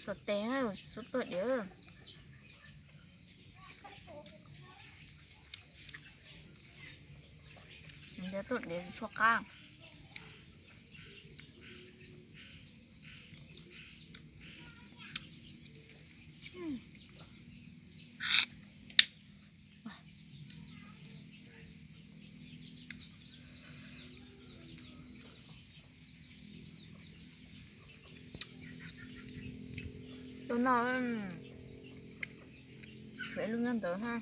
Xov tes, xub tuaj diav. Ntiav tuaj diav tsis tshua qab. Tus no tshuav ib lub nyob ntawd ha.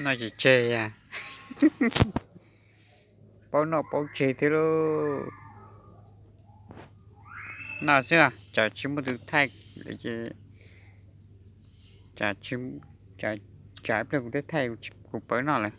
Noj ces tseg, paub noj paub tseg thiab lauj. Noj xwb, tsam tsis muaj tus thaij, tsam ib pliag kuv twb thaij kuv pab noj lawm.